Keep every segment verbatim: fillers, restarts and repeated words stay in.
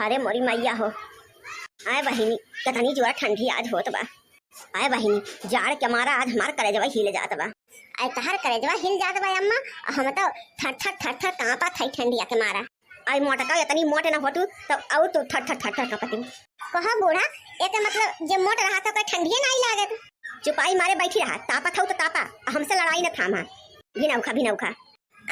अरे मोरी मैया हो। आय बहिनी, कितनी जोर ठंडी आज होत बा। आय बहिनी, जाड़ के मारा आज हमार करेजवा हिल जात बा। आय तहार करेजवा हिल जात बा अम्मा, हम तो थर थर थर थर कांपत हई ठंडिया के मारा। आय मोटका इतनी मोट न होतू, तब और तू थर थर थर थर कांपत हू। कहो बूढ़ा, एकर मतलब जे मोट रहा तो कोई ठंडिये नाई लागत। चुपाई मारे बैठी रहा, तापत हऊ तो तापा, हमसे लड़ाई न थामा। भिनौखा, भिनौखा।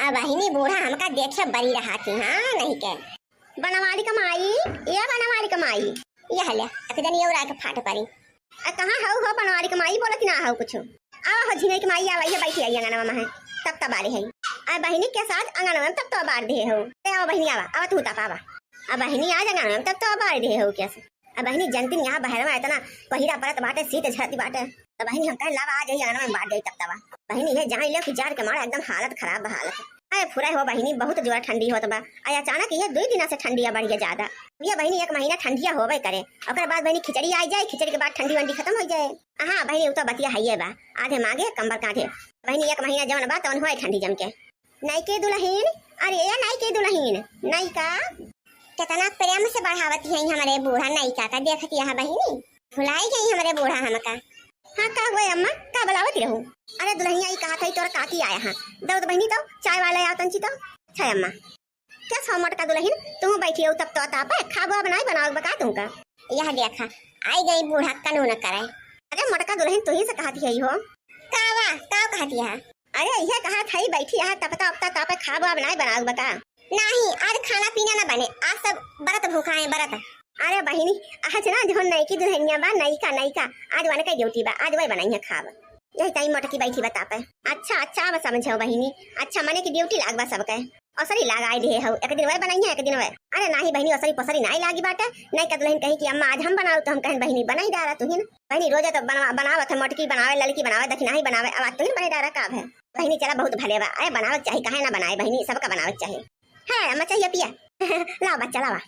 आ बहिनी, बूढ़ा हमका देखे बरी रहा थी, हाँ, नहीं के। बनवारी क माई, ए बनवारी क माई। यह ले, एक जनी और आके फाट परी। आ कहाँ हऊ हो बनवारी क माई, बोलत ना हऊ कुछ। आवा हो झिंगई क माई, आवा, ये बैठी आई अंगनवा में है, तब तब आ रही है। आ बहिनी के साथ अंगनवा में तब तब आ रहे हो। ए आवा बहिनी, आवा, आवा तू तब आवा। आ बहिनी आज अंगनवा में तब तब आ रहे हो कैसे? अब बहिनी जनतिन यहाँ बहरवा इतना कोहिरा पड़त बाटे, सीत झरत बाटे। तो बहिनी हम कहे लावा आ जाई अंगनवा में बांट जाई तब तवा। बहिनी ये जान लो कि जाड़ के मारा एकदम हालत खराब बा हालत। अरे फुरे हो बहिनी, बहुत जोर ठंडी होत बा। अरे अचानक ये दुई दिना से ठंडिया बढ़ गया ज्यादा। ये बहिनी एक महीना ठंडिया होबे करे, ओकर बाद बहिनी खिचड़ी आ जाए, खिचड़ी के बाद ठंडी वंडी खत्म हो जाए। हाँ बहिनी उ तो बतिया है ये बा, आधे मागे कम्बल कांधे। बहिनी एक महीना जवन बा तवन होए ठंडी जम के। नई के दुलहिन, अरे या नई के दुलहिन, नई का? कितना प्रेम से बढ़ावत है हमरे बूढ़ा नई का, का देखत यहाँ बहिनी? भुलाई गई हमरे बूढ़ा हमका। हाँ, का हुआ अम्मा, का बुलावत रहू? अरे दुलहिया, ई कहा था, तोर काकी आया है। दो तो बहिनी, तो चाय वाला आओ तंची तो। अच्छा अम्मा। क्या सौ मोटका दुलहिन, तू बैठी हो तब तो तापे, खाबो अब नाई बनाओ बका तुमका। यह देखा, आई गई बूढ़ा कानून करे। अरे मोटका दुलहिन, तू ही से कहती है हो। कावा, का कहती है? अरे, इहे कहा था, बैठी है, तपता उपता तापे, खाबो अब नाई बनाओ बका? नहीं, आज खाना पीना ना बने, आज सब बरत भूखा है, बरत। अरे बहिनी, आज ना जो नई की दुलहिनिया बा, नई का, नई का, आज वन का ड्यूटी बा, आज वही बनाई है खाब। यही ताई मोटकी बैठी बा तापे। अच्छा, अच्छा, अब समझो बहिनी, अच्छा मने की ड्यूटी लाग बा सबके। ओसरी लाग आई दिहे हऊ, एक दिन वह बनाई है, एक दिन वह। अरे नाही बहिनी, ओसरी पोसरी नाही लागी बाटे। नई का दुलहिन कही कि अम्मा आज हम बनाओ, तो हम कहन बहिनी बनाई डारा तुहिन। बहिनी रोजे तो बनवा-, बनावत है, मोटकी बनावे, ललकी बनावे, दखिनाही बनावे, अब आज तुहिन बनाई डारा का है? बहिनी चला बहुत भले बा, अरे बनावे के चाही, काहे ना बनाए बहिनी, सबका बनावे के चाही। है अम्मा चाहिए पिया। लावा बच्चा लावा।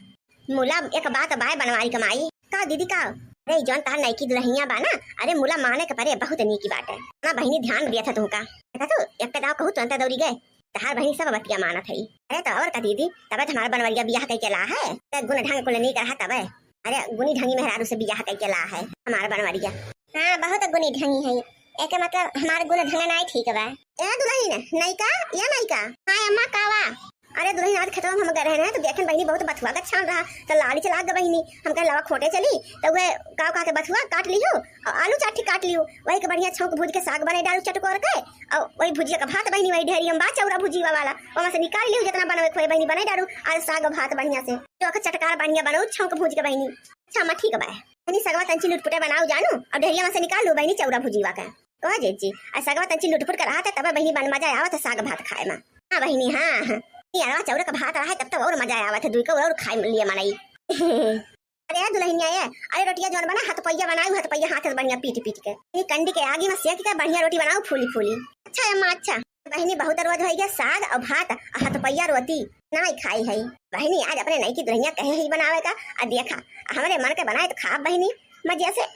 मुला एक बात बाय बनवारी क माई। का दीदी का? अरे जौन तार नई की दुलहिनिया बा ना, अरे मुला माने के परे बहुत नीकी बाटे। ना बहिनी ध्यान दिया था तुमका। देखा तू, एक दाव कहू तुरंत दौड़ी गए। तहार बहिनी सब बतिया मानत हई। अरे तो और का दीदी, तबे तो हमार बनवरिया बियाह कइके ला है। ते गुण ढंग कुल नीक रहा तबे। अरे गुनी ढंगी मेहरारू से बियाह कइके ला है हमार बनवरिया। हाँ, बहुत गुनी ढंगी है। एके मतलब हमार गुण ढंग नाई ठीक बा। ए दुलहिन, नई का, ए नई का। हाँ अम्मा, का बा? अरे दुलहिन, आज खेतवा में हम गए रहे ना, तो देखेन बहिनी बहुत बथुआ का छान रहा, तो लाड़ी चला गए बहिनी। हम कहे लावा खोटे चली, तो वह काव का के बथुआ काट लियो और आलू चाठी काट लियो, वही के बढ़िया छौंक भूज के साग बनाई डालू चटकोर के, और वही भुजिया का भात बहिनी, वही ढेरी हम बा चौरा भुजिया वाला, ओमा से निकाल लियो, जितना बनवे खोए बहिनी बनाई डालू, आज साग भात बढ़िया से, जो अखा चटकार बढ़िया बनाऊ छौंक भूज के बहिनी। अच्छा अम्मा ठीक बा, बहिनी सगवा तंची लुटपुटे बनाऊ जानू, और ढेरिया में से निकाल लू बहिनी चौरा भुजिया का। कह जीजी, आ सगवा तंची लुटपुट के रहा था, तब बहिनी बन मजा आवत है साग भात खाए में। हाँ बहिनी, हाँ, हाँ। ये अरवा चौरा का भात रहा है, तब तो और मजा आवत है, दुई का और खाए लिए मनई। अरे यार दुलहिनिया ये, अरे रोटिया जौन बना, हथपैया बनाई, हथपैया हाथ से बढ़िया पीट पीट के। ये कंडी के आगी में सेक के बढ़िया रोटी बनाऊ, फूली फूली। अच्छा अम्मा, अच्छा। बहिनी बहुत रोज होइ गया, साग और भात और हथपैया रोटी नाई खाई है। बहिनी आज अपने नई की दुलहिनिया कहे ही बनावे का, और देखा, हमरे मन के बनाए तो खाब बहिनी, मजे से।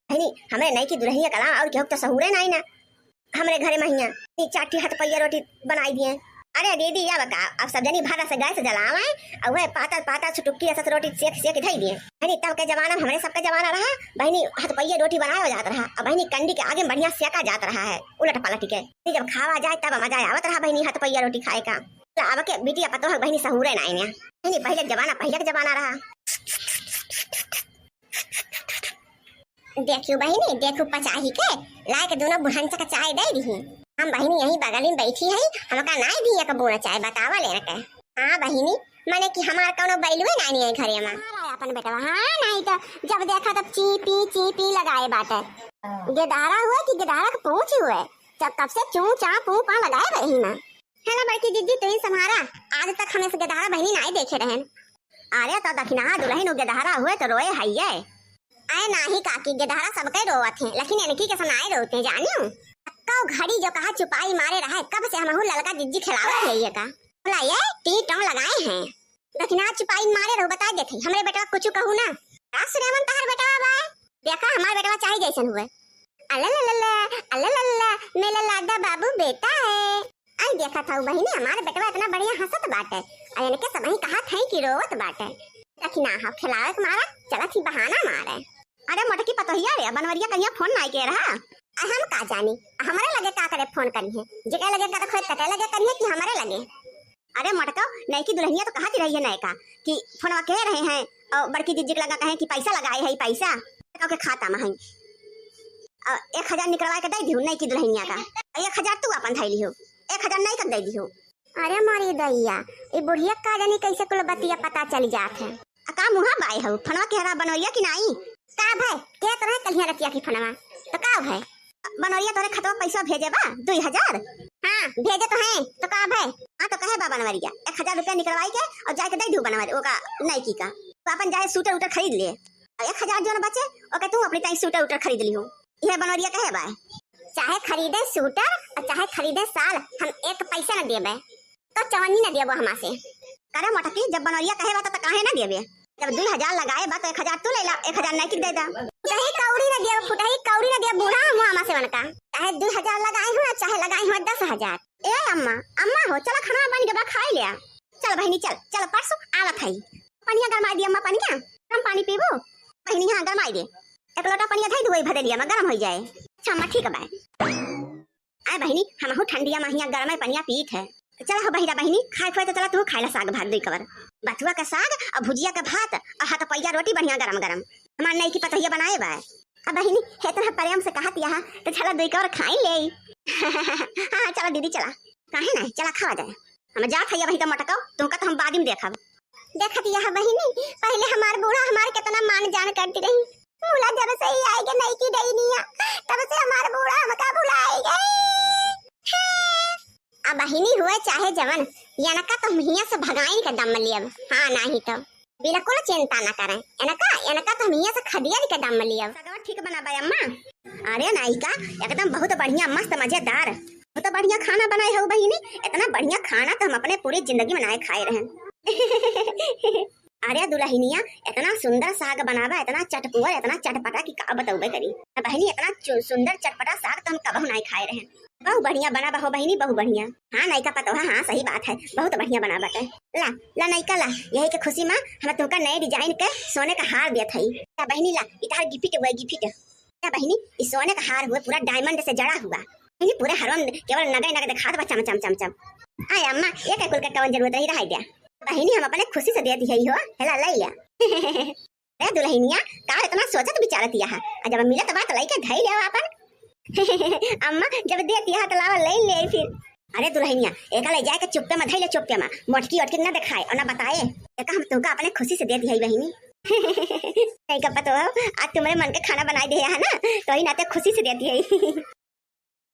बहिनी, हमरे नई की दुलहिनिया के अलावा और केहू के तो सहूरे नाई ना। हमरे घरे महिया ई चार ठी हथपैया रोटी बनाई दिए। अरे दीदी, अब का, अब सब जनी भादा से गैस जलावे, और वह पातर पातर छुटुक्की असत रोटी सेक सेक धई दिए। बहिनी, तब के जमाना में हमरे सबके जमाना रहा, बहिनी, हथपैया रोटी बनावे जात रहा, अब बहिनी कंडी के आगे में बढ़िया सेका जात रहा है, उलट पलट के। बहिनी, जब खावा जाए तब मजा आवत रहा बहिनी हथपैया रोटी खाए का। तो अब के बिटिया पतोह बहिनी सहूरे नाई ने। बहिनी, पहले के जमाना, पहले के जमाना रहा। देखियो बहिनी, देखो पचाही के, लाए के दोनों बुढ़नचा का चाय दे दीही। हम बहिनी यही बगल में बैठी है, हमका नाई दी एक बूंद चाय, बतावा लेना के। हाँ बहिनी, माने कि हमार कौनो बैलुए नाई है घरे में। हमारा अपन बेटवा, हाँ, नहीं तो जब देखा तब चीपी चीपी लगाए बाटे। गेदहरा हुए कि गेदहरा के पूंछ हुए, जब कब से चू चा पू पा लगाए रही ना। हेलो बड़की दीदी, तुम संभारा, आज तक हम इस गेदहरा बहिनी नाई देखे रहन। अरे तो दखिनहा दुलहिन उ गेदहरा हुए तो रोए हइये। अरे नाही काकी, गेदहरा सबके रोवत हैं, लेकिन इनकी के सुनाए रोते जानियो। कौ घड़ी जो कहा चुपाई मारे रहे, कब से हमहू ललका जिज्जी खिलावत है ये का। बोला ये टी टों लगाए हैं। दखिनहा चुपाई मारे रहो, बता देते, हमरे बेटवा कुछ कहू ना। का सुरेमन तहर बेटवा बा? देखा हमार बेटवा चाहे जैसन हुए। अल्ला ला ला ला, अल्ला ला ला, मेरा लाडा बाबू बेटा है। आई देखा था बहिनी, हमार बेटवा इतना बढ़िया हंसत बाटे, और इनके सबही कहा था कि रोवत बाटे। कि ना हो, खेलावे के मारा चलत ही बहाना मारे। अरे मोटकी पतोहिया रे, बनवरिया कहिया फोन नाई के रहा? आ हम का जानी, हमरे लगे का करे फोन करिहैं, जेके लगे करे खोज तके लगे करिहैं कि हमरे लगे? अरे मोटको, नयकी दुल्हनिया तो कहत रही है नयका कि फोनवा के रहे हैं और बड़की दीदी के लगा कहें कि पैसा लगाए है, पैसा के खाता में है। और एक हजार निकलवा के दे दिहू नयकी दुल्हनिया का, और एक हजार तू अपन धई लिहू, एक हजार नयका के दे दिहू। अरे मोरी दैया, ई बुढ़िया का जानी कैसे कुल बतिया पता चल जात है। आ का मुहा बाय हऊ, फोनवा के हरा बनवरिया कि नाई? का भय, के तो रहे कलिया रतिया की फोनवा, तो का भय? बनवरिया तोरे खतवा पैसा भेजे बा, दुई हजार? हाँ, भेजे तो हैं, तो का भय? हाँ, तो कहे बा बनवरिया, एक हजार रुपया निकलवाई के और जाके दे दू बनवरिया, ओका नयकी का। तो अपन जाए सूटर उटर खरीद ले। और एक हजार जोन बचे, ओके तू अपनी ताई सूटर उटर खरीद लिहू। यह बनवरिया कहे बा। चाहे खरीदे सूटर और चाहे खरीदे साल, हम एक पैसा न देबे। तो चवन्नी न देबो हमा से। करे मोटकी, जब बनवरिया कहे बा तो, तो काहे न देबे? जब दुई हजार लगाए बा तो एक हजार तू ले ला, एक हजार नयकी दे दा। फुटही कौड़ी न देबो, फुटही कौड़ी न देबो, बूढ़ा हम हमा से बनका। चाहे दुई हजार लगाए हो, चाहे लगाए हो दस हजार। ए अम्मा, अम्मा हो, चला खाना बन गया बा, खाई ले। चल बहिनी, चल, चल परसों आवत है। पनिया गरमाई दी अम्मा, पनिया। हम पानी पीबू? बहिनी, हाँ, गरमाई दे। एक लोटा पनिया धई दू, वही भदलिया में गरम हो जाए। अच्छा अम्मा, ठीक है, बाय। आय बहिनी, हमहू ठंडिया महिया गरम पनिया पीत है। चला हो बहिरा बहिनी, खाए खुआए तो चला तू खाए ला साग भात दुई कवर। बथुआ का साग और भुजिया का भात और हाथ पैया रोटी बढ़िया गरम गरम। हमार नयकी पतोहिया बनाए बा। अब बहिनी, हे इतना प्रेम से कहत यहाँ, तो चला दुई कवर खाई ले। हाँ, चला दीदी, चला। काहे ना, चला खावा जाए। हम जात है बहिनी, तो मोटकाओ, तुमका तो हम बाद में देखब। देखत यहाँ बहिनी, पहले हमार बूढ़ा हमार कितना मान जान करती रही। मुला जब से ही आए के नयकी डैनिया, तब से हमार बूढ़ा हमका भुलाई गई। हाँ। अब बहिनी हुए चाहे जवन, यनका तो हम हियां से भगाइन के दम लेब। हाँ, नाही तो बिल्कुल चिंता न करें, इनका, इनका तो हम हियां से खदेड़ के दम लेब। सगवा ठीक बना बा अम्मा? अरे नायिका, एकदम बहुत बढ़िया, मस्त, मजेदार, बहुत बढ़िया खाना बनाए हो बहिनी। इतना बढ़िया खाना तो हम अपने पूरी जिंदगी में नाय खाए रहन। अरे दुल्हनिया, इतना सुंदर साग बनावा, इतना चटकुअर, इतना चटपटा कि का बतौबे करी। बहिनी, इतना चु-, सुंदर चटपटा साग तो हम कबहू नाय खाए रहन। बहुत बढ़िया बना बा हो बहिनी, बहुत बढ़िया। हाँ नयका पतोहा, हाँ सही बात है, बहुत बढ़िया बना बाटे। ला, ला नयका ला, यही के खुशी में हम तुमका नए design के सोने का हार देत हई। ला बहिनी ला, ई तहार gift हुआ, gift। ला बहिनी, ई सोने का हार हुआ, पूरा diamond से जड़ा हुआ। बहिनी, पूरे हरवा में केवल नगे नगे देखात बा, चम चम चम चम। आय अम्मा, ये का कुल के कवन जरूरत रही, रहाई द्या। बहिनी, हम अपने खुशी से देत हई हो, हेला ले ला। ए दुल्हनिया, का इतना सोचत विचारत यहाँ? आ जब मिलत बा त लइके धई लेव आपन। अम्मा, जब देत यहाँ त लावा ले ले फिर। अरे दुल्हनिया, एका ले जाए के चुप्पे में धई ले, चुप्पे में। मोटकी ओटकी न दिखाए और न बताए। एका हम तुमका अपने खुशी से देत हई बहिनी। नहीं का पतो हो, आज तुम्हरे मन के खाना बनाई दे है ना, तो ही नाते खुशी से देत हई।